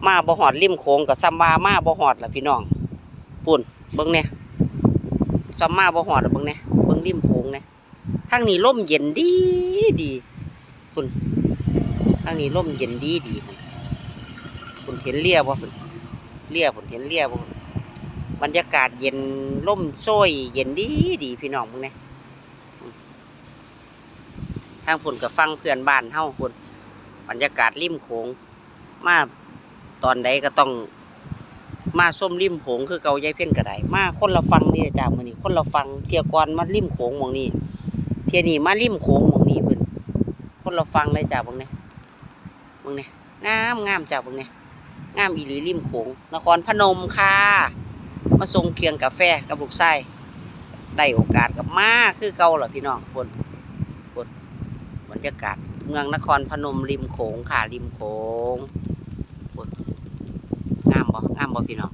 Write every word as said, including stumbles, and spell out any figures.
มาบ่ฮอดริมโขงก็ส่ำว่ามาบ่ฮอดล่ะพี่น้อง พุ้น เบิ่งแหน่ ส่ำมาบ่ฮอดล่ะ เบิ่งแหน่ เบิ่งริมโขงแหน่ ทางนี้ลมเย็นดีดี พุ้น ทางนี้ลมเย็นดีดี พุ้น พุ้น เห็นเรือบ่ พุ้น เรือ พุ้น เห็นเรือบ่ พุ้น บรรยากาศเย็น ลมโชยเย็นดีดี พี่น้อง เบิ่งแหน่ ทางพุ้นก็ฝั่งเพื่อนบ้านเฮาพุ้น บรรยากาศริมโขง มาตอนใดก็ต้องมาชมริมโขงคือเก่า ยายเพ็ญก็ได้ มาคนละฝั่งเด้จ้า มื้อนี้คนละฝั่ง เที่ยก่อนมาริมโขงหม่องนี้ เที่ยนี้มาริมโขงหม่องนี้พุ้น คนละฝั่งเลยจ้า เบิ่งแหน่ เบิ่งแหน่ งามงามจ้า เบิ่งแหน่ งามอีหลีริมโขง นครพนมค่ะ มาส่งเคียงกาแฟกับลูกชาย ได้โอกาสก็มาคือเก่าล่ะพี่น้อง พุ้น พุ้น บรรยากาศเมืองนครพนมริมโขงค่ะ ริมโขง พุ้น งามบ่ งามบ่พี่น้อง